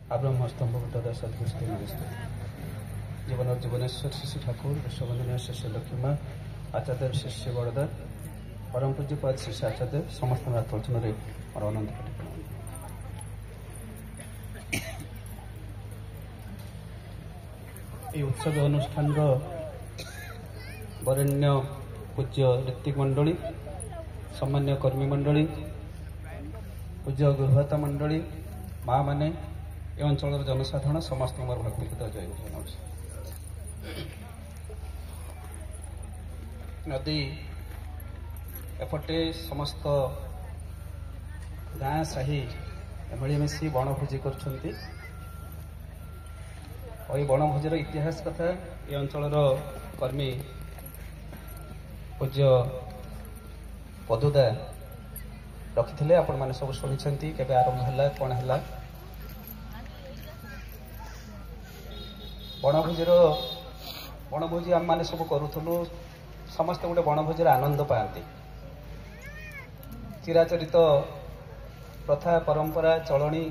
ଆବ୍ରହ୍ମସ୍ତମ୍ଭ ସଦ୍ଗୋଷ୍ଠୀ ନମସ୍ତେ। ଜୀବନର ଜୀବନେଶ୍ୱର ଶ୍ରୀ ଠାକୁର, ବିଶ୍ୱବନ୍ଦନୀୟ ଶ୍ରୀ ଲକ୍ଷ୍ମୀମା, ଆଚାର୍ଯ୍ୟ ଶ୍ରୀ ବଡ଼ଦା, ପରମ ପୂଜ୍ୟପାଦ ଶ୍ରୀ ଆଚାର୍ଯ୍ୟ, ସମସ୍ତଙ୍କ ଆଲୋଚନାରେ ମୋର ଅନନ୍ତ କୋଟି ପ୍ରଣାମ। ଏହି ଉତ୍ସବ ଅନୁଷ୍ଠାନର ବରେଣ୍ୟ ପୂଜ୍ୟ ଋତ୍ୱିକ ମଣ୍ଡଳୀ, ସମ୍ମାନ୍ୟ କର୍ମୀ ମଣ୍ଡଳୀ, ପୂଜ୍ୟ ଗୃହତା ମଣ୍ଡଳୀ, ମା ମାନେ, ଏ ଅଞ୍ଚଳର ଜନସାଧାରଣ, ସମସ୍ତଙ୍କୁ ମୋର ଭକ୍ତିପୂତ ଜୟ ଜଣାଉଛି। ନଦୀ ଏପଟେ ସମସ୍ତ ଗାଁ ସାହି ମିଳିମିଶି ବଣଭୋଜି କରୁଛନ୍ତି। ଏଇ ବଣଭୋଜିର ଇତିହାସ କଥା ଏ ଅଞ୍ଚଳର କର୍ମୀ ପୂଜ୍ୟ ପଦୁଦା ରଖିଥିଲେ, ଆପଣମାନେ ସବୁ ଶୁଣିଛନ୍ତି କେବେ ଆରମ୍ଭ ହେଲା, କ'ଣ ହେଲା। ବଣଭୋଜିର ବଣଭୋଜି ଆମମାନେ ସବୁ କରୁଥିଲୁ। ସମସ୍ତେ ଗୋଟେ ବଣଭୋଜିର ଆନନ୍ଦ ପାଆନ୍ତି। ଚିରାଚରିତ ପ୍ରଥା, ପରମ୍ପରା, ଚଳଣି,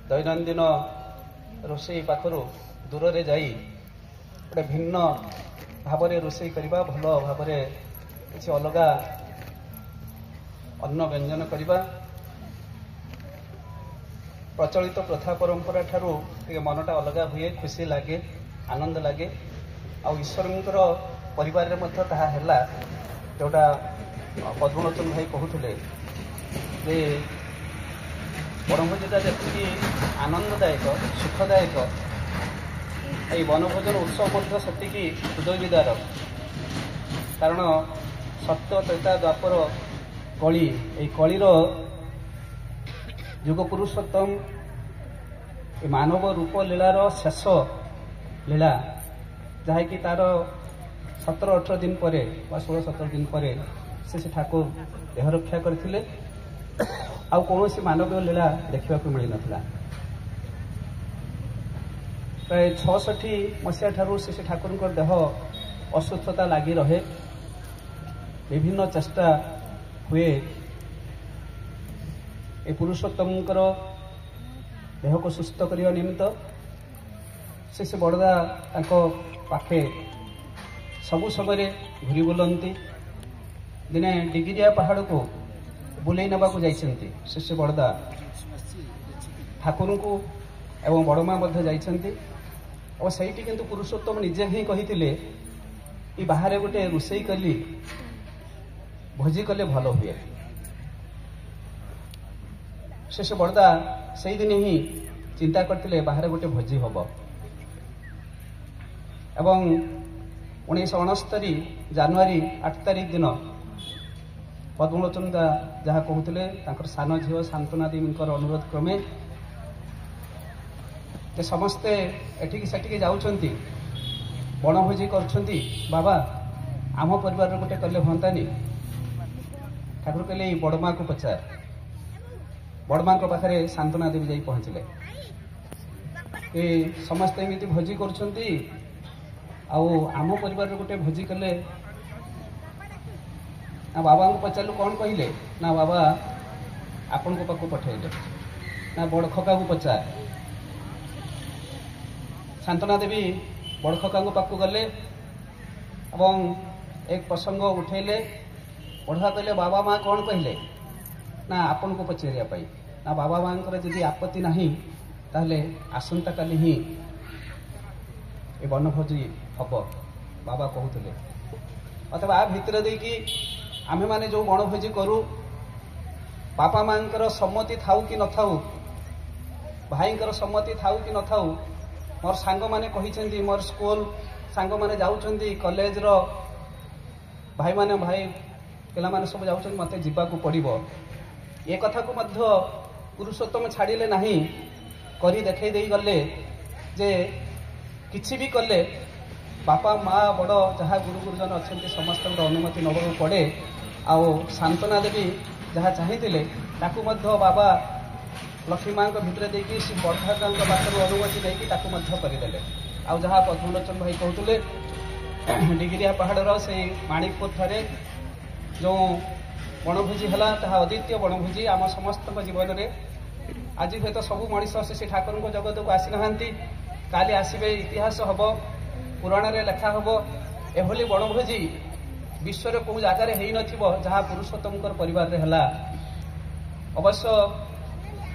ଦୈନନ୍ଦିନ ରୋଷେଇ ପାଖରୁ ଦୂରରେ ଯାଇ ଗୋଟେ ଭିନ୍ନ ଭାବରେ ରୋଷେଇ କରିବା, ଭଲ ଭାବରେ କିଛି ଅଲଗା ଅନ୍ନ ବ୍ୟଞ୍ଜନ କରିବା, ପ୍ରଚଳିତ ପ୍ରଥା ପରମ୍ପରା ଠାରୁ ଟିକେ ମନଟା ଅଲଗା ହୁଏ, ଖୁସି ଲାଗେ, ଆନନ୍ଦ ଲାଗେ। ଆଉ ଈଶ୍ୱରଙ୍କର ପରିବାରରେ ମଧ୍ୟ ତାହା ହେଲା, ଯେଉଁଟା ପଦ୍ମଲୋଚନ ଭାଇ କହୁଥିଲେ ଯେ ବଣଭୋଜିଟା ଯେତିକି ଆନନ୍ଦଦାୟକ, ସୁଖଦାୟକ, ଏଇ ବନଭୋଜନ ଉତ୍ସବ ମଧ୍ୟ ସେତିକି ହୃଦୟ ବିଦାରକ। କାରଣ ସତ୍ୟ, ତ୍ରେତା, ଦ୍ୱାପର, କଳି, ଏଇ କଳିର ଯୁଗ ପୁରୁଷୋତ୍ତମ ଏ ମାନବ ରୂପ ଲୀଳାର ଶେଷ ଲୀଳା, ଯାହାକି ତାର 17-18 ଦିନ ପରେ ବା 16-17 ଦିନ ପରେ ସେ ଠାକୁର ଦେହ ରକ୍ଷା କରିଥିଲେ। ଆଉ କୌଣସି ମାନବୀୟ ଲୀଳା ଦେଖିବାକୁ ମିଳିନଥିଲା। ପ୍ରାୟ 66 ମସିହା ଠାରୁ ସେ ଠାକୁରଙ୍କ ଦେହ ଅସୁସ୍ଥତା ଲାଗି ରହେ। ବିଭିନ୍ନ ଚେଷ୍ଟା ହୁଏ ଏ ପୁରୁଷୋତ୍ତମଙ୍କର ଦେହକୁ ସୁସ୍ଥ କରିବା ନିମିତ୍ତ। ସେ ବଡ଼ଦା ତାଙ୍କ ପାଖେ ସବୁ ସମୟରେ ଘୁରି ବୁଲନ୍ତି। ଦିନେ ଡିଗିରିଆ ପାହାଡ଼କୁ ବୁଲେଇ ନେବାକୁ ଯାଇଛନ୍ତି ସେ ବଡ଼ଦା ଠାକୁରଙ୍କୁ ଏବଂ ବଡ଼ମା ମଧ୍ୟ ଯାଇଛନ୍ତି। ଓ ସେଇଠି କିନ୍ତୁ ପୁରୁଷୋତ୍ତମ ନିଜେ ହିଁ କହିଥିଲେ, ଏ ବାହାରେ ଗୋଟେ ରୋଷେଇ କଲି ଭୋଜି କଲେ ଭଲ ହୁଏ। ଶେଷ ବଡ଼ଦା ସେଇଦିନ ହିଁ ଚିନ୍ତା କରିଥିଲେ ବାହାରେ ଗୋଟେ ଭୋଜି ହବ। ଏବଂ 1969 ଜାନୁଆରୀ 8 ତାରିଖ ଦିନ ପଦ୍ମଲୋଚନ ଦା ଯାହା କହୁଥିଲେ, ତାଙ୍କର ସାନ ଝିଅ ସାନ୍ତ୍ୱନା ଦେବୀଙ୍କର ଅନୁରୋଧ କ୍ରମେ ଯେ ସମସ୍ତେ ଏଠିକି ସେଠିକି ଯାଉଛନ୍ତି, ବଣଭୋଜି କରୁଛନ୍ତି, ବାବା ଆମ ପରିବାରର ଗୋଟେ କଲେ ହୁଅନ୍ତାନି? ଠାକୁର କହିଲେ ଏଇ ବଡ଼ମାକୁ ପଚାର। ବଡ଼ମାଙ୍କ ପାଖରେ ସାନ୍ତ୍ୱନା ଦେବୀ ଯାଇ ପହଞ୍ଚିଲେ। ଏ ସମସ୍ତେ ଏମିତି ଭୋଜି କରୁଛନ୍ତି, ଆଉ ଆମ ପରିବାରର ଗୋଟେ ଭୋଜି କଲେ। ନା ବାବାଙ୍କୁ ପଚାରିଲୁ କ'ଣ କହିଲେ? ନା ବାବା ଆପଣଙ୍କ ପାଖକୁ ପଠେଇଲେ, ନା ବଡ଼ ଖକାକୁ ପଚାର। ସାନ୍ତ୍ୱନା ଦେବୀ ବଡ଼ ଖକାଙ୍କ ପାଖକୁ ଗଲେ ଏବଂ ଏକ ପ୍ରସଙ୍ଗ ଉଠେଇଲେ। ବଢ଼ୁଆ କହିଲେ ବାବା ମା କ'ଣ କହିଲେ? ନା ଆପଣଙ୍କୁ ପଚାରିବା ପାଇଁ। ନା ବାବା ମାଙ୍କର ଯଦି ଆପତ୍ତି ନାହିଁ ତାହେଲେ ଆସନ୍ତାକାଲି ହିଁ ଏ ବନଭୋଜି ହବ, ବାବା କହୁଥିଲେ। ଅଥବା ଆ ଭିତରେ ଦେଇକି ଆମ୍ଭେମାନେ ଯେଉଁ ବଣଭୋଜି କରୁ, ବାପା ମାଙ୍କର ସମ୍ମତି ଥାଉ କି ନଥାଉ, ଭାଇଙ୍କର ସମ୍ମତି ଥାଉ କି ନଥାଉ, ମୋର ସାଙ୍ଗମାନେ କହିଛନ୍ତି, ମୋର ସ୍କୁଲ ସାଙ୍ଗମାନେ ଯାଉଛନ୍ତି, କଲେଜର ଭାଇମାନେ, ଭାଇ ପିଲାମାନେ ସବୁ ଯାଉଛନ୍ତି, ମୋତେ ଯିବାକୁ ପଡ଼ିବ। ଏ କଥାକୁ ମଧ୍ୟ ପୁରୁଷୋତ୍ତମ ଛାଡ଼ିଲେ ନାହିଁ, କରି ଦେଖେଇ ଦେଇ ଗଲେ ଯେ କିଛି ବି କଲେ ବାପା ମା ବଡ଼ ଯାହା ଗୁରୁ ଗୁରୁଜନ ଅଛନ୍ତି ସମସ୍ତଙ୍କର ଅନୁମତି ନେବାକୁ ପଡ଼େ। ଆଉ ସାନ୍ତ୍ୱନା ଦେବୀ ଯାହା ଚାହିଁଥିଲେ ତାକୁ ମଧ୍ୟ ବାବା ଲକ୍ଷ୍ମୀ ମାଙ୍କ ଭିତରେ ଦେଇକି ଶ୍ରୀ ବଡ଼ଭାଗାଙ୍କ ପାଖରୁ ଅନୁମତି ନେଇକି ତାକୁ ମଧ୍ୟ କରିଦେଲେ। ଆଉ ଯାହା ପଦ୍ମଲୋଚନ ଭାଇ କହୁଥିଲେ, ଡିଗିରିଆ ପାହାଡ଼ର ସେଇ ମାଣିକପୁର ଠାରେ ଯେଉଁ ବଣଭୋଜି ହେଲା ତାହା ଅଦ୍ୱିତୀୟ ବଣଭୋଜି ଆମ ସମସ୍ତଙ୍କ ଜୀବନରେ। ଆଜି ହୁଏତ ସବୁ ମଣିଷ ଶ୍ରୀ ଠାକୁରଙ୍କ ଜଗତକୁ ଆସିନାହାନ୍ତି, କାଲି ଆସିବେ, ଇତିହାସ ହେବ, ପୁରାଣରେ ଲେଖା ହେବ। ଏଭଳି ବଣଭୋଜି ବିଶ୍ୱରେ କେଉଁ ଜାଗାରେ ହେଇନଥିବ ଯାହା ପୁରୁଷୋତ୍ତମଙ୍କର ପରିବାରରେ ହେଲା। ଅବଶ୍ୟ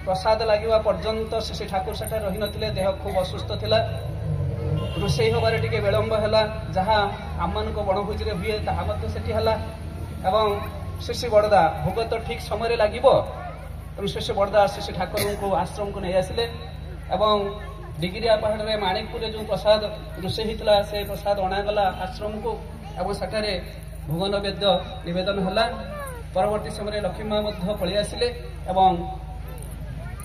ପ୍ରସାଦ ଲାଗିବା ପର୍ଯ୍ୟନ୍ତ ଶ୍ରୀ ଠାକୁର ସେଠାରେ ରହିନଥିଲେ, ଦେହ ଖୁବ୍ ଅସୁସ୍ଥ ଥିଲା, ରୋଷେଇ ହେବାରେ ଟିକେ ବିଳମ୍ବ ହେଲା, ଯାହା ଆମମାନଙ୍କ ବଣଭୋଜିରେ ହୁଏ ତାହା ମଧ୍ୟ ସେଠି ହେଲା। ଏବଂ ଶ୍ରୀ ବଡ଼ଦା ଭୋଗ ତ ଠିକ୍ ସମୟରେ ଲାଗିବ, ତେଣୁ ଶ୍ରୀ ବଡ଼ଦା ଶ୍ରୀ ଠାକୁରଙ୍କୁ ଆଶ୍ରମକୁ ନେଇ ଆସିଲେ ଏବଂ ଡିଗିରିଆ ପାହାଡ଼ରେ ମାଣିକପୁରରେ ଯେଉଁ ପ୍ରସାଦ ରୋଷେଇ ହେଇଥିଲା ସେ ପ୍ରସାଦ ଅଣାଗଲା ଆଶ୍ରମକୁ ଏବଂ ସେଠାରେ ଭୋଗ ନୈବେଦ୍ୟ ନିବେଦନ ହେଲା। ପରବର୍ତ୍ତୀ ସମୟରେ ଲକ୍ଷ୍ମୀ ମା ମଧ୍ୟ ପଳେଇ ଆସିଲେ ଏବଂ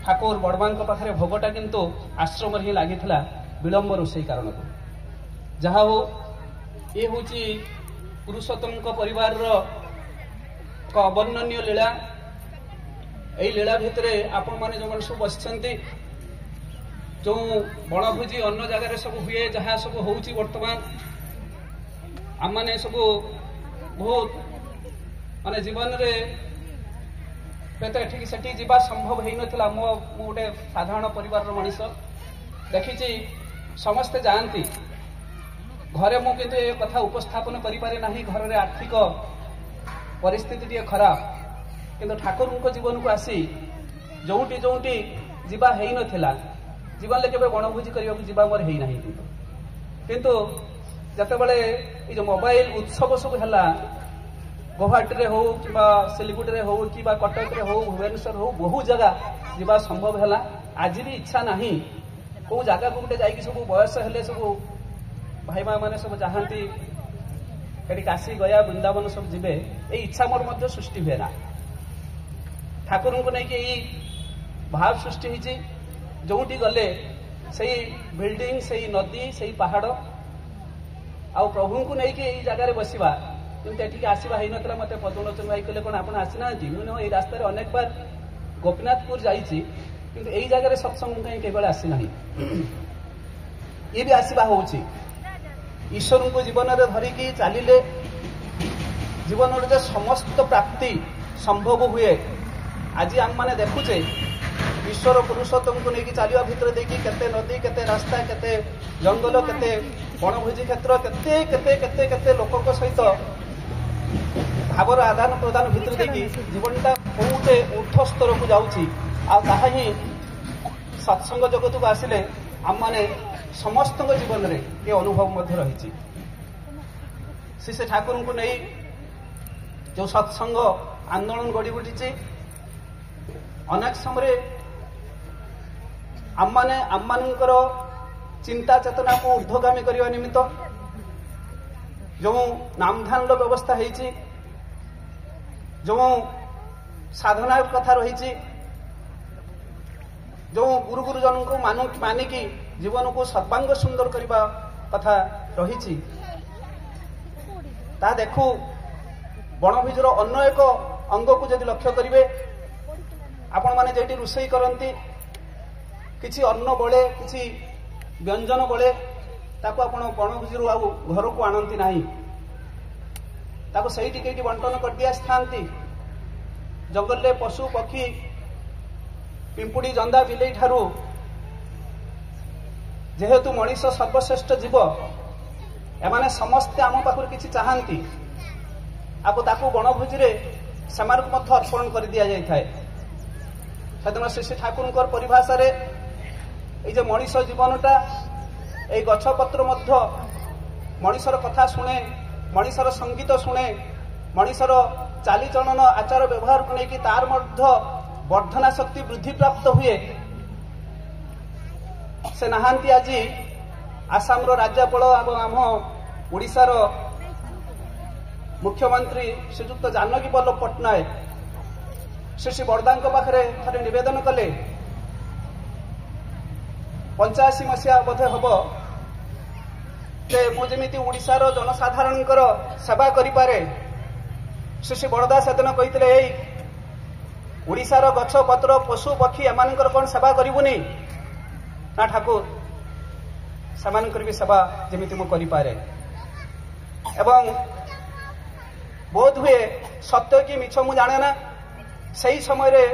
ଠାକୁର ବଡ଼ମାଙ୍କ ପାଖରେ ଭୋଗଟା କିନ୍ତୁ ଆଶ୍ରମରେ ହିଁ ଲାଗିଥିଲା ବିଳମ୍ବ ରୋଷେଇ କାରଣରୁ। ଯାହା ହଉ, ଏ ହେଉଛି ପୁରୁଷୋତ୍ତମଙ୍କ ପରିବାରର ଏକ ଅବର୍ଣ୍ଣନୀୟ ଲୀଳା। ଏଇ ଲୀଳା ଭିତରେ ଆପଣମାନେ ଯେଉଁମାନେ ସବୁ ବସିଛନ୍ତି, ଯେଉଁ ବଣଭୋଜି ଅନ୍ୟ ଜାଗାରେ ସବୁ ହୁଏ, ଯାହା ସବୁ ହେଉଛି ବର୍ତ୍ତମାନ, ଆମମାନେ ସବୁ ବହୁତ ମାନେ ଜୀବନରେ ହୁଏତ ଏଠିକି ସେଠିକି ଯିବା ସମ୍ଭବ ହେଇନଥିଲା। ମୁଁ ଗୋଟେ ସାଧାରଣ ପରିବାରର ମଣିଷ, ଦେଖିଛି ସମସ୍ତେ ଯାଆନ୍ତି ଘରେ, ମୁଁ କିନ୍ତୁ ଏ କଥା ଉପସ୍ଥାପନ କରିପାରେ ନାହିଁ, ଘରରେ ଆର୍ଥିକ ପରିସ୍ଥିତି ଟିକେ ଖରାପ। କିନ୍ତୁ ଠାକୁରଙ୍କ ଜୀବନକୁ ଆସି ଯେଉଁଠି ଯେଉଁଠି ଯିବା ହେଇନଥିଲା, ଜୀବନରେ କେବେ ବଣଭୋଜି କରିବାକୁ ଯିବା ମୋର ହେଇନାହିଁ, କିନ୍ତୁ ଯେତେବେଳେ ଏଇ ଯେଉଁ ମୋବାଇଲ ଉତ୍ସବ ସବୁ ହେଲା, ଗୌହାଟୀରେ ହଉ କିମ୍ବା ସିଲିଗୁଡ଼ିରେ ହଉ କିମ୍ବା କଟକରେ ହଉ, ଭୁବନେଶ୍ୱର ହଉ, ବହୁ ଜାଗା ଯିବା ସମ୍ଭବ ହେଲା। ଆଜି ବି ଇଚ୍ଛା ନାହିଁ କେଉଁ ଜାଗାକୁ ଗୋଟେ ଯାଇକି ସବୁ ବୟସ ହେଲେ ସବୁ ଭାଇ ମା ମାନେ ସବୁ ଯାଆନ୍ତି ସେଠି କାଶୀ ଗୟା ବୃନ୍ଦାବନ ସବୁ ଯିବେ, ଏଇ ଇଚ୍ଛା ମୋର ମଧ୍ୟ ସୃଷ୍ଟି ହୁଏ ନା। ଠାକୁରଙ୍କୁ ନେଇକି ଏଇ ଭାବ ସୃଷ୍ଟି ହେଇଛି, ଯେଉଁଠି ଗଲେ ସେଇ ବିଲ୍ଡିଂ, ସେଇ ନଦୀ, ସେଇ ପାହାଡ଼, ଆଉ ପ୍ରଭୁଙ୍କୁ ନେଇକି ଏଇ ଜାଗାରେ ବସିବା। କିନ୍ତୁ ଏଠିକି ଆସିବା ହେଇନଥିଲା। ମୋତେ ପଦ୍ମଲୋଚନ ଭାଇ କହିଲେ, କ'ଣ ଆପଣ ଆସିନାହାନ୍ତି? ମୁଁ ନୁହଁ, ଏଇ ରାସ୍ତାରେ ଅନେକ ବାର ଗୋପୀନାଥପୁର ଯାଇଛି, କିନ୍ତୁ ଏଇ ଜାଗାରେ ସତ୍ସଙ୍ଗ କାହିଁ କେବେ ଆସିନାହିଁ। ଇଏ ବି ଆସିବା ହେଉଛି। ଈଶ୍ୱରଙ୍କୁ ଜୀବନରେ ଧରିକି ଚାଲିଲେ ଜୀବନର ଯେ ସମସ୍ତ ପ୍ରାପ୍ତି ସମ୍ଭବ ହୁଏ। ଆଜି ଆମମାନେ ଦେଖୁଛେ ଈଶ୍ୱର ପୁରୁଷୋତ୍ତମକୁ ନେଇକି ଚାଲିବା ଭିତରେ ଦେଇକି କେତେ ନଦୀ, କେତେ ରାସ୍ତା, କେତେ ଜଙ୍ଗଲ, କେତେ ବଣଭୋଜି କ୍ଷେତ୍ର, କେତେ କେତେ କେତେ କେତେ ଲୋକଙ୍କ ସହିତ ଭାବର ଆଦାନ ପ୍ରଦାନ ଭିତରେ ଦେଇକି ଜୀବନଟା କୋଉ ଗୋଟେ ଉର୍ଦ୍ଧ୍ୱ ସ୍ତରକୁ ଯାଉଛି। ଆଉ ତାହା ହିଁ ସତ୍ସଙ୍ଗ ଜଗତକୁ ଆସିଲେ ଆମମାନେ ସମସ୍ତଙ୍କ ଜୀବନରେ ଏ ଅନୁଭବ ମଧ୍ୟ ରହିଛି। ଶ୍ରୀ ଶ୍ରୀ ଠାକୁରଙ୍କୁ ନେଇ ଯେଉଁ ସତ୍ସଙ୍ଗ ଆନ୍ଦୋଳନ ଗଢ଼ି ଉଠିଛି, ଅନେକ ସମୟରେ ଆମମାନେ ଆମମାନଙ୍କର ଚିନ୍ତା ଚେତନାକୁ ଉର୍ଦ୍ଧ୍ୱଗାମୀ କରିବା ନିମିତ୍ତ ଯେଉଁ ନାମଧ୍ୟାନର ବ୍ୟବସ୍ଥା ହେଇଛି, ଯେଉଁ ସାଧନାର କଥା ରହିଛି, ଯେଉଁ ଗୁରୁ ଗୁରୁଜନଙ୍କୁ ମାନିକି ଜୀବନକୁ ସର୍ବାଙ୍ଗ ସୁନ୍ଦର କରିବା କଥା ରହିଛି, ତାହା ଦେଖୁ ବଣଭୋଜିର ଅନ୍ୟ ଏକ ଅଙ୍ଗକୁ ଯଦି ଲକ୍ଷ୍ୟ କରିବେ, ଆପଣମାନେ ଯେଉଁଠି ରୋଷେଇ କରନ୍ତି କିଛି ଅନ୍ନ ବଳେ, କିଛି ବ୍ୟଞ୍ଜନ ବଳେ, ତାକୁ ଆପଣ ବଣଭୋଜିରୁ ଆଉ ଘରକୁ ଆଣନ୍ତି ନାହିଁ, ତାକୁ ସେଇଠି କେଇଠି ବଣ୍ଟନ କରିଦେଇ ଆସିଥାନ୍ତି। ଜଙ୍ଗଲରେ ପଶୁ ପକ୍ଷୀ ପିମ୍ପୁଡ଼ି ଜନ୍ଦା ବିଲେଇ ଠାରୁ ଯେହେତୁ ମଣିଷ ସର୍ବଶ୍ରେଷ୍ଠ ଜୀବ, ଏମାନେ ସମସ୍ତେ ଆମ ପାଖରୁ କିଛି ଚାହାନ୍ତି, ଆଉ ତାକୁ ବଣଭୋଜିରେ ସେମାନଙ୍କୁ ମଧ୍ୟ ଅର୍ପଣ କରି ଦିଆଯାଇଥାଏ। ସେଦିନ ଶ୍ରୀ ଶ୍ରୀ ଠାକୁରଙ୍କର ପରିଭାଷାରେ ଏଇ ଯେ ମଣିଷ ଜୀବନଟା, ଏଇ ଗଛପତ୍ର ମଧ୍ୟ ମଣିଷର କଥା ଶୁଣେ, ମଣିଷର ସଙ୍ଗୀତ ଶୁଣେ, ମଣିଷର ଚାଲିଚଳନ ଆଚାର ବ୍ୟବହାରକୁ ନେଇକି ତାର ମଧ୍ୟ ବର୍ଦ୍ଧନା ଶକ୍ତି ବୃଦ୍ଧି ପ୍ରାପ୍ତ ହୁଏ। ସେ ନାହାନ୍ତି ଆଜି ଆସାମର ରାଜ୍ୟପାଳ ଏବଂ ଆମ ଓଡ଼ିଶାର ମୁଖ୍ୟମନ୍ତ୍ରୀ ଶ୍ରୀଯୁକ୍ତ ଜାନକୀ ବଲ୍ଲଭ ପଟ୍ଟନାୟକ ଶ୍ରୀ ଶ୍ରୀ ବଡ଼ଦାଙ୍କ ପାଖରେ ଥରେ ନିବେଦନ କଲେ, 85 ମସିହା ବୋଧେ ହବ, ଯେ ମୁଁ ଯେମିତି ଓଡ଼ିଶାର ଜନସାଧାରଣଙ୍କର ସେବା କରିପାରେ। ଶ୍ରୀ ଶ୍ରୀ ବଡ଼ଦା ସେଦିନ କହିଥିଲେ, ଏଇ ଓଡ଼ିଶାର ଗଛ ପତ୍ର ପଶୁ ପକ୍ଷୀ ଏମାନଙ୍କର କ'ଣ ସେବା କରିବୁନି? ନା ଠାକୁର, ସେମାନଙ୍କର ବି ସେବା ଯେମିତି ମୁଁ କରିପାରେ। ଏବଂ ବୋଧ ହୁଏ ସତ୍ୟ କି ମିଛ ମୁଁ ଜାଣେ ନା, ସେଇ ସମୟରେ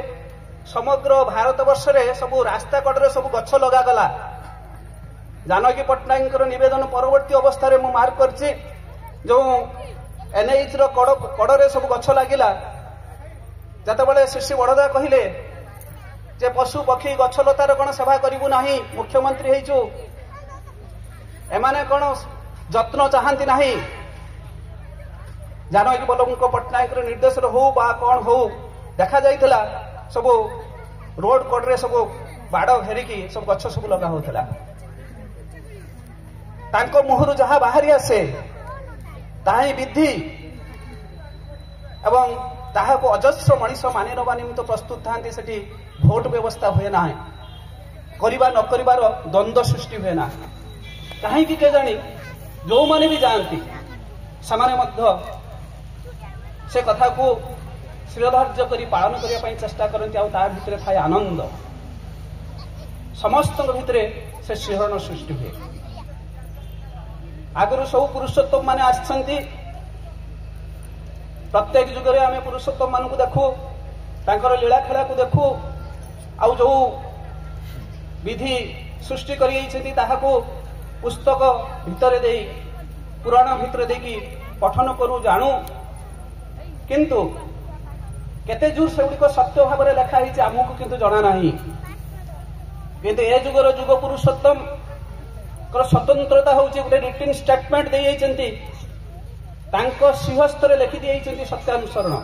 ସମଗ୍ର ଭାରତବର୍ଷରେ ସବୁ ରାସ୍ତା କଡ଼ରେ ସବୁ ଗଛ ଲଗାଗଲା। ଜାନକୀ ପଟ୍ଟନାୟକଙ୍କର ନିବେଦନ ପରବର୍ତ୍ତୀ ଅବସ୍ଥାରେ ମୁଁ ମାର୍କ କରିଛି, ଯେଉଁ ଏନ୍ଏଚ୍ ର କଡ଼ରେ ସବୁ ଗଛ ଲାଗିଲା। ଯେତେବେଳେ ଶ୍ରୀ ଶ୍ରୀ ବଡ଼ଦା କହିଲେ ଯେ ପଶୁ ପକ୍ଷୀ ଗଛଲତାର କ'ଣ ସେବା କରିବୁ ନାହିଁ, ମୁଖ୍ୟମନ୍ତ୍ରୀ ହେଇଛୁ, ଏମାନେ କ'ଣ ଯତ୍ନ ଚାହାନ୍ତି ନାହିଁ, ଜାନକୀ ବଲ୍ଲଭଙ୍କ ପଟ୍ଟନାୟକର ନିର୍ଦ୍ଦେଶରେ ହଉ ବା କ'ଣ ହଉ, ଦେଖାଯାଇଥିଲା ସବୁ ରୋଡ କଡ଼ରେ ସବୁ ବାଡ଼ ଘେରିକି ସବୁ ଗଛ ସବୁ ଲଗା ହଉଥିଲା। ତାଙ୍କ ମୁହଁରୁ ଯାହା ବାହାରି ଆସେ ତାହା ହିଁ ବିଧି, ଏବଂ ତାହାକୁ ଅଜସ୍ର ମଣିଷ ମାନି ନେବା ନିମିତ୍ତ ପ୍ରସ୍ତୁତ ଥାନ୍ତି। ସେଠି ଭୋଟ ବ୍ୟବସ୍ଥା ହୁଏ ନାହିଁ, କରିବା ନ କରିବାର ଦ୍ୱନ୍ଦ୍ୱ ସୃଷ୍ଟି ହୁଏ ନା। କାହିଁକି କେଜାଣି ଯେଉଁମାନେ ବି ଯାଆନ୍ତି ସେମାନେ ମଧ୍ୟ ସେ କଥାକୁ ଶିରଧାର୍ଯ୍ୟ କରି ପାଳନ କରିବା ପାଇଁ ଚେଷ୍ଟା କରନ୍ତି। ଆଉ ତା ଭିତରେ ଥାଏ ଆନନ୍ଦ, ସମସ୍ତଙ୍କ ଭିତରେ ସେ ଶିହରଣ ସୃଷ୍ଟି ହୁଏ। ଆଗରୁ ସବୁ ପୁରୁଷୋତ୍ତମ ମାନେ ଆସିଛନ୍ତି, ପ୍ରତ୍ୟେକ ଯୁଗରେ ଆମେ ପୁରୁଷୋତ୍ତମ ମାନଙ୍କୁ ଦେଖୁ, ତାଙ୍କର ଲୀଳା ଖେଳାକୁ ଦେଖୁ, ଆଉ ଯୋଉ ବିଧି ସୃଷ୍ଟି କରିଯାଇଛନ୍ତି ତାହାକୁ ପୁସ୍ତକ ଭିତରେ ଦେଇ, ପୁରାଣ ଭିତରେ ଦେଇକି ପଠନ କରୁ, ଜାଣୁ। କିନ୍ତୁ କେତେ ଜୋର ସେଗୁଡ଼ିକ ସତ୍ୟ ଭାବରେ ଲେଖା ହେଇଛି ଆମକୁ କିନ୍ତୁ ଜଣା ନାହିଁ। କିନ୍ତୁ ଏ ଯୁଗର ଯୁଗ ପୁରୁଷୋତ୍ତମଙ୍କର ସ୍ୱତନ୍ତ୍ରତା ହଉଛି ଗୋଟେ ରିଟିନ୍ ଷ୍ଟେଟମେଣ୍ଟ ଦେଇଯାଇଛନ୍ତି, ତାଙ୍କ ସିଂହସ୍ତରେ ଲେଖି ଦିଆଯାଇଛନ୍ତି ସତ୍ୟାନୁସରଣ।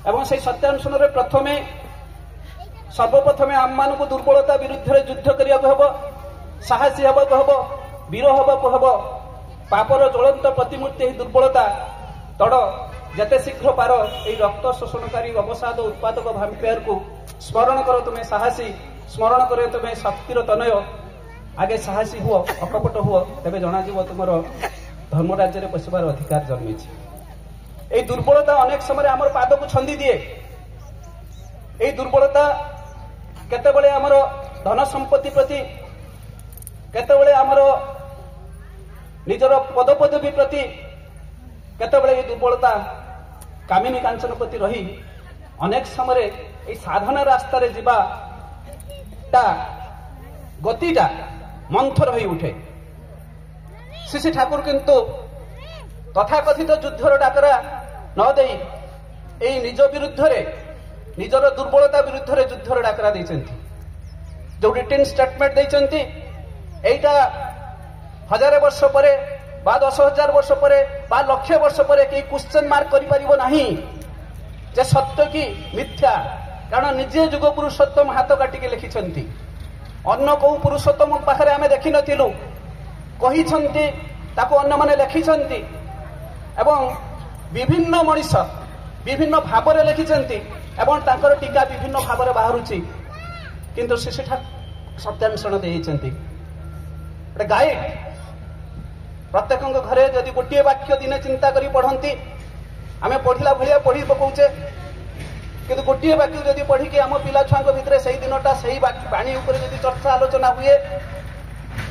ଏବଂ ସେଇ ସତ୍ୟାନୁସରଣରେ ପ୍ରଥମେ ସର୍ବପ୍ରଥମେ ଆମମାନଙ୍କୁ ଦୁର୍ବଳତା ବିରୁଦ୍ଧରେ ଯୁଦ୍ଧ କରିବାକୁ ହେବ, ସାହସୀ ହେବାକୁ ହେବ, ବୀର ହେବାକୁ ହେବ। ପାପର ଜ୍ୱଳନ୍ତ ପ୍ରତିମୂର୍ତ୍ତି ଏହି ଦୁର୍ବଳତା ତଡ଼ ଯେତେ ଶୀଘ୍ର ପାର ଏଇ ରକ୍ତ ଶୋଷଣକାରୀ ଅବସାଦ ଉତ୍ପାଦକ ଭାମ୍ପାୟାରକୁ ସ୍ମରଣ କର ତୁମେ ସାହସୀ, ସ୍ମରଣ କର ତୁମେ ଶକ୍ତିର ତନୟ। ଆଗେ ସାହସୀ ହୁଅ, ଅକପଟ ହୁଅ, ତେବେ ଜଣାଯିବ ତୁମର ଧର୍ମରାଜ୍ୟରେ ପଶିବାର ଅଧିକାର ଜନ୍ମିଛି। ଏଇ ଦୁର୍ବଳତା ଅନେକ ସମୟରେ ଆମର ପାଦକୁ ଛନ୍ଦି ଦିଏ। ଏଇ ଦୁର୍ବଳତା କେତେବେଳେ ଆମର ଧନ ସମ୍ପତ୍ତି ପ୍ରତି, କେତେବେଳେ ଆମର ନିଜର ପଦପଦବୀ ପ୍ରତି, କେତେବେଳେ ଏଇ ଦୁର୍ବଳତା କାମିନୀ କାଞ୍ଚନ ପ୍ରତି ରହି ଅନେକ ସମୟରେ ଏଇ ସାଧନା ରାସ୍ତାରେ ଯିବାଟା ଗତିଟା ମନ୍ଥର ହୋଇ ଉଠେ। ଶ୍ରୀ ଶ୍ରୀ ଠାକୁର କିନ୍ତୁ ତଥାକଥିତ ଯୁଦ୍ଧର ଡାକରା ନ ଦେଇ ଏଇ ନିଜ ବିରୁଦ୍ଧରେ, ନିଜର ଦୁର୍ବଳତା ବିରୁଦ୍ଧରେ ଯୁଦ୍ଧର ଡାକରା ଦେଇଛନ୍ତି। ଯୋଉ ରିଟିନ୍ ଷ୍ଟେଟମେଣ୍ଟ ଦେଇଛନ୍ତି, ଏଇଟା 1000 ବର୍ଷ ପରେ ବା 10,000 ବର୍ଷ ପରେ ବା ଲକ୍ଷେ ବର୍ଷ ପରେ କେହି କ୍ୱେଶ୍ଚନ ମାର୍କ କରିପାରିବ ନାହିଁ ଯେ ସତ୍ୟ କି ମିଥ୍ୟା। କାରଣ ନିଜେ ଯୁଗ ପୁରୁଷୋତ୍ତମ ହାତ କାଟିକି ଲେଖିଛନ୍ତି। ଅନ୍ୟ କୋଉ ପୁରୁଷୋତ୍ତମ ପାଖରେ ଆମେ ଦେଖିନଥିଲୁ, କହିଛନ୍ତି ତାକୁ ଅନ୍ୟମାନେ ଲେଖିଛନ୍ତି, ଏବଂ ବିଭିନ୍ନ ମଣିଷ ବିଭିନ୍ନ ଭାବରେ ଲେଖିଛନ୍ତି ଏବଂ ତାଙ୍କର ଟୀକା ବିଭିନ୍ନ ଭାବରେ ବାହାରୁଛି। କିନ୍ତୁ ସେ ସେଠା ସତ୍ୟାନୁସରଣ ଦେଇଛନ୍ତି ଗୋଟେ ଗାଇଡ। ପ୍ରତ୍ୟେକଙ୍କ ଘରେ ଯଦି ଗୋଟିଏ ବାକ୍ୟ ଦିନେ ଚିନ୍ତା କରି ପଢନ୍ତି, ଆମେ ପଢିଲା ଭଳିଆ ପଢି ପକଉଛେ, କିନ୍ତୁ ଗୋଟିଏ ବାକ୍ୟ ଯଦି ପଢିକି ଆମ ପିଲା ଛୁଆଙ୍କ ଭିତରେ ସେଇ ଦିନଟା ସେଇ ବାଣୀ ଉପରେ ଯଦି ଚର୍ଚ୍ଚା ଆଲୋଚନା ହୁଏ,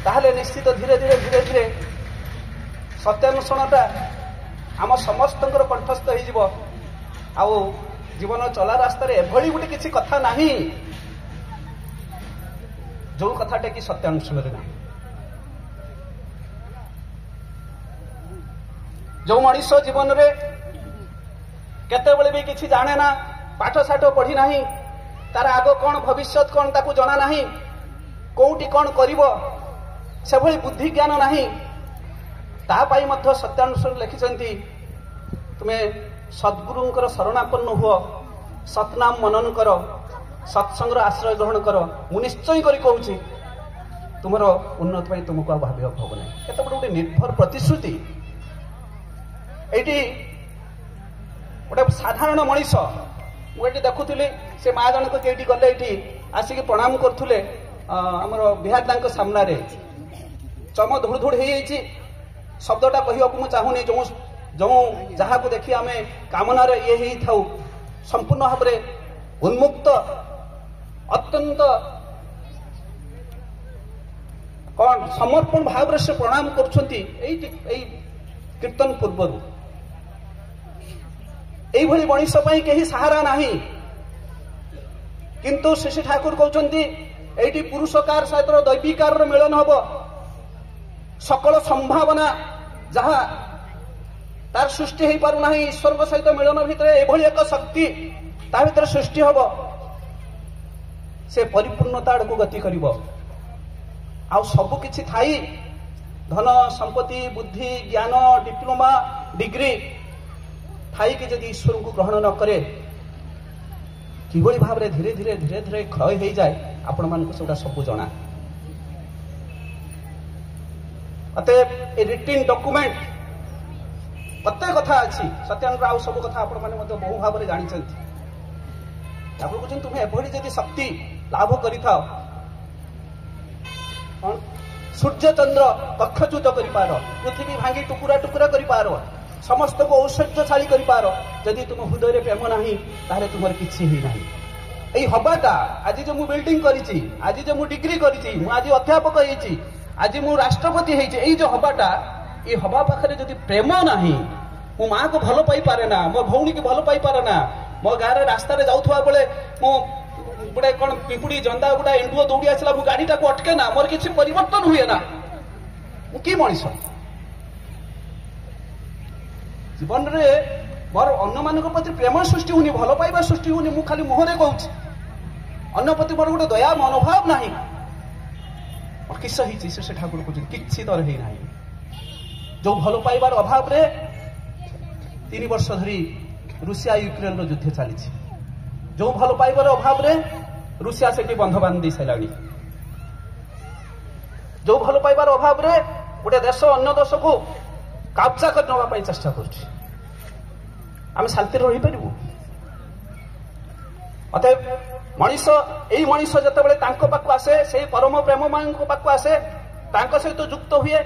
ତାହେଲେ ନିଶ୍ଚିତ ଧୀରେ ଧୀରେ ଧୀରେ ଧୀରେ ସତ୍ୟାନୁସରଣଟା ଆମ ସମସ୍ତଙ୍କର କଣ୍ଠସ୍ଥ ହେଇଯିବ। ଆଉ ଜୀବନ ଚଲା ରାସ୍ତାରେ ଏଭଳି ଗୋଟେ କିଛି କଥା ନାହିଁ ଯୋଉ କଥାଟା କି ସତ୍ୟାନୁସରଣରେ ନାହିଁ। ଯୋଉ ମଣିଷ ଜୀବନରେ କେତେବେଳେ ବି କିଛି ଜାଣେ ନା, ପାଠ ଶାଠ ପଢି ନାହିଁ, ତାର ଆଗ କଣ ଭବିଷ୍ୟତ କଣ ତାକୁ ଜଣା ନାହିଁ, କୋଉଠି କଣ କରିବ ସେଭଳି ବୁଦ୍ଧି ଜ୍ଞାନ ନାହିଁ, ତା ପାଇଁ ମଧ୍ୟ ସତ୍ୟାନୁସରଣ ଲେଖିଛନ୍ତି, ତୁମେ ସଦ୍ଗୁରୁଙ୍କର ଶରଣାପନ୍ନ ହୁଅ, ସତନାମ ମନନ କର, ସତ୍ସଙ୍ଗର ଆଶ୍ରୟ ଗ୍ରହଣ କର। ମୁଁ ନିଶ୍ଚୟ କରି କହୁଛି ତୁମର ଉନ୍ନତି ପାଇଁ ତୁମକୁ ଆଉ ଭାବିବାକୁ ହବ ନାହିଁ। କେତେ ବଡ଼ ଗୋଟେ ନିର୍ଭର ପ୍ରତିଶ୍ରୁତି। ଏଇଠି ଗୋଟେ ସାଧାରଣ ମଣିଷ, ମୁଁ ଏଠି ଦେଖୁଥିଲି ସେ ମା ଜଣକ କେଇଠି ଗଲେ, ଏଇଠି ଆସିକି ପ୍ରଣାମ କରୁଥିଲେ ଆମର ବିହାର ତାଙ୍କ ସାମ୍ନାରେ। ଚମ ଧୁଡ ଧୁଡ ହେଇଯାଇଛି। ଶବ୍ଦଟା କହିବାକୁ ମୁଁ ଚାହୁଁନି। ଯେଉଁ ଯେଉଁ ଯାହାକୁ ଦେଖି ଆମେ କାମନାରେ ଇଏ ହେଇଥାଉ, ସମ୍ପୂର୍ଣ୍ଣ ଭାବରେ ଉନ୍ମୁକ୍ତ, ଅତ୍ୟନ୍ତ କଣ ସମର୍ପଣ ଭାବରେ ସେ ପ୍ରଣାମ କରୁଛନ୍ତି ଏଇଠି ଏଇ କୀର୍ତ୍ତନ ପୂର୍ବରୁ। ଏଇଭଳି ମଣିଷ ପାଇଁ କେହି ସାହାରା ନାହିଁ। କିନ୍ତୁ ଶ୍ରୀ ଠାକୁର କହୁଛନ୍ତି ଏଇଠି ପୁରୁଷକାର ସହିତ ଦୈବିକାରର ମିଳନ ହବ। ସକଳ ସମ୍ଭାବନା ଯାହା ତାର ସୃଷ୍ଟି ହେଇପାରୁନାହିଁ, ଈଶ୍ୱରଙ୍କ ସହିତ ମିଳନ ଭିତରେ ଏଭଳି ଏକ ଶକ୍ତି ତା ଭିତରେ ସୃଷ୍ଟି ହବ, ସେ ପରିପୂର୍ଣ୍ଣତା ଆଡ଼କୁ ଗତି କରିବ। ଆଉ ସବୁ କିଛି ଥାଇ, ଧନ ସମ୍ପତ୍ତି, ବୁଦ୍ଧି, ଜ୍ଞାନ, ଡିପ୍ଲୋମା, ଡିଗ୍ରୀ ଥାଇକି ଯଦି ଈଶ୍ୱରଙ୍କୁ ଗ୍ରହଣ ନ କରେ, କିଭଳି ଭାବରେ ଧୀରେ ଧୀରେ ଧୀରେ ଧୀରେ କ୍ଷୟ ହେଇଯାଏ, ଆପଣମାନଙ୍କୁ ସେଗୁଡ଼ା ସବୁ ଜଣା। ଅତଏବ ଏ ରିଟିନ୍ ଡକୁମେଣ୍ଟ କେତେ କଥା ଅଛି, ସତ୍ୟାନନ୍ଦର ଆଉ ସବୁ କଥା ଆପଣମାନେ ମଧ୍ୟ ବହୁ ଭାବରେ ଜାଣିଛନ୍ତି। ଆପଣ କହୁଛନ୍ତି ତୁମେ ଏଭଳି ଯଦି ଶକ୍ତି ଲାଭ କରିଥାଅ, କଣ ସୂର୍ଯ୍ୟ ଚନ୍ଦ୍ର କକ୍ଷଚ୍ୟୁତ କରିପାର, ପୃଥିବୀ ଭାଙ୍ଗି ଟୁକୁରା ଟୁକୁରା କରିପାର, ସମସ୍ତଙ୍କୁ ଔଷର୍ଯ୍ୟଶାଳୀ କରିପାର, ଯଦି ତୁମ ହୃଦୟରେ ପ୍ରେମ ନାହିଁ ତାହେଲେ ତୁମର କିଛି ହେଇନାହିଁ। ଏଇ ହବାଟା, ଆଜି ଯେ ମୁଁ ବିଲ୍ଡିଂ କରିଛି, ଆଜି ଯେ ମୁଁ ଡିଗ୍ରୀ କରିଛି, ମୁଁ ଆଜି ଅଧ୍ୟାପକ ହେଇଛି, ଆଜି ମୁଁ ରାଷ୍ଟ୍ରପତି ହେଇଛି, ଏଇ ଯୋଉ ହବାଟା, ଏଇ ହବା ପାଖରେ ଯଦି ପ୍ରେମ ନାହିଁ, ମୁଁ ମାଆକୁ ଭଲ ପାଇପାରେ ନା, ମୋ ଭଉଣୀକି ଭଲ ପାଇପାରେ ନା, ମୋ ଗାଁରେ ରାସ୍ତାରେ ଯାଉଥିବା ବେଳେ ମୁଁ ଗୋଟେ କଣ ପିମ୍ପୁଡି ଜନ୍ଦା ଗୋଟା ଏଣ୍ଡୁଅ ଦୌଡ଼ି ଆସିଲା, ମୁଁ ଗାଡିଟାକୁ ଅଟକେ ନା, ମୋର କିଛି ପରିବର୍ତ୍ତନ ହୁଏ ନା, ମୁଁ କି ମଣିଷ? ଜୀବନରେ ମୋର ଅନ୍ୟମାନଙ୍କ ପ୍ରତି ପ୍ରେମ ସୃଷ୍ଟି ହଉନି, ଭଲ ପାଇବା ସୃଷ୍ଟି ହଉନି, ମୁଁ ଖାଲି ମୁହଁରେ କହୁଛି, ଅନ୍ୟ ପ୍ରତି ମୋର ଗୋଟେ ଦୟା ମନୋଭାବ ନାହିଁ, କିସ ହେଇଛି? ସେ ଠାକୁର କହୁଛନ୍ତି କିଛି ତର ହେଇନାହିଁ। ଯୋଉ ଭଲ ପାଇବାର ଅଭାବରେ 3 ବର୍ଷ ଧରି ରୁଷିଆ ୟୁକ୍ରେନର ଯୁଦ୍ଧ ଚାଲିଛି, ଯୋଉ ଭଲ ପାଇବାର ଅଭାବରେ ରୁଷିଆ ସେଠି ବନ୍ଧ ବାନ୍ଧି ଦେଇ ସାରିଲାଣି, ଯୋଉ ଭଲ ପାଇବାର ଅଭାବରେ ଗୋଟେ ଦେଶ ଅନ୍ୟ ଦେଶକୁ କବ୍ଜା କରି ନେବା ପାଇଁ ଚେଷ୍ଟା କରୁଛି, ଆମେ ଶାନ୍ତିରେ ରହିପାରିବୁ? ଅତଏବ ମଣିଷ, ଏଇ ମଣିଷ ଯେତେବେଳେ ତାଙ୍କ ପାଖକୁ ଆସେ, ସେଇ ପରମ ପ୍ରେମମୟଙ୍କ ପାଖକୁ ଆସେ, ତାଙ୍କ ସହିତ ଯୁକ୍ତ ହୁଏ,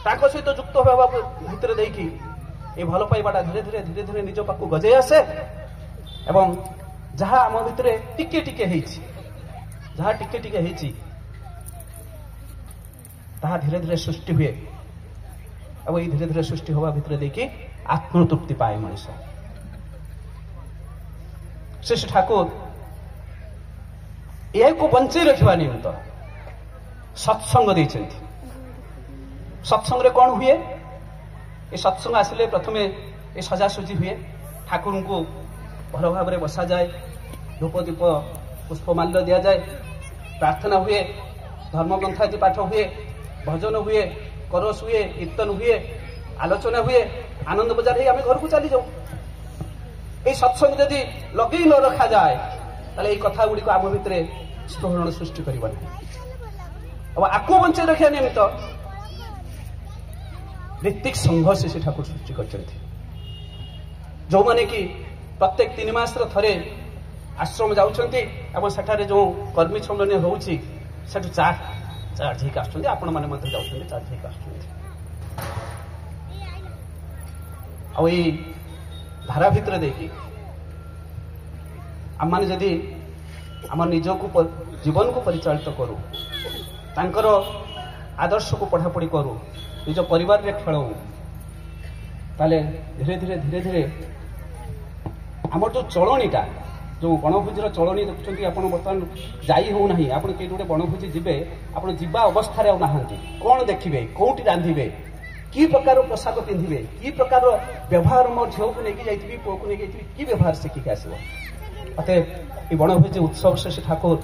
ତାଙ୍କ ସହିତ ଯୁକ୍ତ ହେବା ଭିତରେ ଦେଇକି ଏଇ ଭଲ ପାଇବାଟା ଧୀରେ ଧୀରେ ଧୀରେ ଧୀରେ ନିଜ ପାଖକୁ ଗଜେଇ ଆସେ, ଏବଂ ଯାହା ଆମ ଭିତରେ ଟିକେ ଟିକେ ହେଇଛି, ଯାହା ଟିକେ ଟିକେ ହେଇଛି ତାହା ଧୀରେ ଧୀରେ ସୃଷ୍ଟି ହୁଏ, ଏବଂ ଏଇ ଧୀରେ ଧୀରେ ସୃଷ୍ଟି ହେବା ଭିତରେ ଦେଇକି ଆତ୍ମତୃପ୍ତି ପାଏ ମଣିଷ। ଶ୍ରୀ ଶ୍ରୀ ଠାକୁର ଏହାକୁ ବଞ୍ଚେଇ ରଖିବା ନିମିତ୍ତ ସତ୍ସଙ୍ଗ ଦେଇଛନ୍ତି। ସତ୍ସଙ୍ଗରେ କଣ ହୁଏ? ଏ ସତ୍ସଙ୍ଗ ଆସିଲେ ପ୍ରଥମେ ଏ ସଜାସଜି ହୁଏ, ଠାକୁରଙ୍କୁ ଭଲ ଭାବରେ ବସାଯାଏ, ଧୂପ ଦୀପ ପୁଷ୍ପମାଲ୍ୟ ଦିଆଯାଏ, ପ୍ରାର୍ଥନା ହୁଏ, ଧର୍ମଗ୍ରନ୍ଥ ଆଦି ପାଠ ହୁଏ, ଭଜନ ହୁଏ, କରସ ହୁଏ, କୀର୍ତ୍ତନ ହୁଏ, ଆଲୋଚନା ହୁଏ, ଆନନ୍ଦ ବଜାର ହେଇ ଆମେ ଘରକୁ ଚାଲିଯାଉ। ଏଇ ସତ୍ସଙ୍ଗ ଯଦି ଲଗେଇ ନ ରଖାଯାଏ ତାହେଲେ ଏଇ କଥା ଗୁଡ଼ିକ ଆମ ଭିତରେ ସ୍ଫୁରଣ ସୃଷ୍ଟି କରିବ ନାହିଁ। ଆଉ ଆକୁ ବଞ୍ଚେଇ ରଖିବା ନିମିତ୍ତ ଋତ୍ୱିକ ସଂଘ ଶ୍ରୀ ଠାକୁର ସୃଷ୍ଟି କରିଛନ୍ତି, ଯୋଉମାନେ କି ପ୍ରତ୍ୟେକ 3 ମାସର ଥରେ ଆଶ୍ରମ ଯାଉଛନ୍ତି ଏବଂ ସେଠାରେ ଯୋଉ କର୍ମୀ ସମ୍ମିଳନୀ ହଉଛି ସେଠୁ ଚାର୍ଜ ହେଇକି ଆସୁଛନ୍ତି, ଆପଣମାନେ ମଧ୍ୟ ଯାଉଛନ୍ତି, ଚାର୍ଜ ହେଇକି ଆସୁଛନ୍ତି। ଆଉ ଏଇ ଧାରା ଭିତରେ ଦେଇକି ଆମମାନେ ଯଦି ଆମ ନିଜକୁ ଜୀବନକୁ ପରିଚାଳିତ କରୁ, ତାଙ୍କର ଆଦର୍ଶକୁ ପଢ଼ାପଢ଼ି କରୁ, ନିଜ ପରିବାରରେ ଖେଳଉ, ତାହେଲେ ଧୀରେ ଧୀରେ ଧୀରେ ଧୀରେ ଆମର ଯୋଉ ଚଳଣିଟା, ଯୋଉ ବଣଭୋଜିର ଚଳଣି ଦେଖୁଛନ୍ତି ଆପଣ, ବର୍ତ୍ତମାନ ଯାଇ ହେଉନାହିଁ। ଆପଣ କେଉଁଠି ଗୋଟେ ବଣଭୋଜି ଯିବେ, ଆପଣ ଯିବା ଅବସ୍ଥାରେ ଆଉ ନାହାନ୍ତି। କଣ ଦେଖିବେ, କୋଉଠି ରାନ୍ଧିବେ, କି ପ୍ରକାର ପୋଷାକ ପିନ୍ଧିବେ, କି ପ୍ରକାର ବ୍ୟବହାର, ମୋ ଝିଅକୁ ନେଇକି ଯାଇଥିବି, ପୁଅକୁ ନେଇକି ଯାଇଥିବି, କି ବ୍ୟବହାର ଶିଖିକି ଆସିବ। ଅତଏବ ଏ ବଣଭୋଜି ଉତ୍ସବ ଶ୍ରୀ ଠାକୁର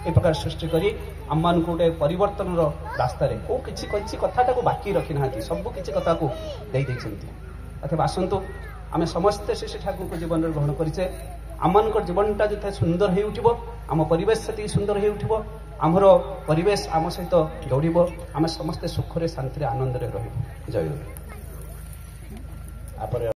ଏ ପ୍ରକାର ସୃଷ୍ଟି କରି ଆମମାନଙ୍କୁ ଗୋଟେ ପରିବର୍ତ୍ତନର ରାସ୍ତାରେ କୋଉ କିଛି କିଛି କଥାଟାକୁ ବାକି ରଖିନାହାନ୍ତି, ସବୁ କିଛି କଥାକୁ ଦେଇ ଦେଇଛନ୍ତି। ଅତଏବ ଆସନ୍ତୁ ଆମେ ସମସ୍ତେ ଶ୍ରୀ ଠାକୁରଙ୍କ ଜୀବନରେ ଗ୍ରହଣ କରିଛେ, ଆମମାନଙ୍କ ଜୀବନଟା ଯେତେ ସୁନ୍ଦର ହେଇ ଉଠିବ, ଆମ ପରିବେଶ ସେତିକି ସୁନ୍ଦର ହେଇ ଉଠିବ, ଆମର ପରିବେଶ ଆମ ସହିତ ଦୌଡ଼ିବ, ଆମେ ସମସ୍ତେ ସୁଖରେ ଶାନ୍ତିରେ ଆନନ୍ଦରେ ରହିବୁ। ଜୟ ଗୁରୁ।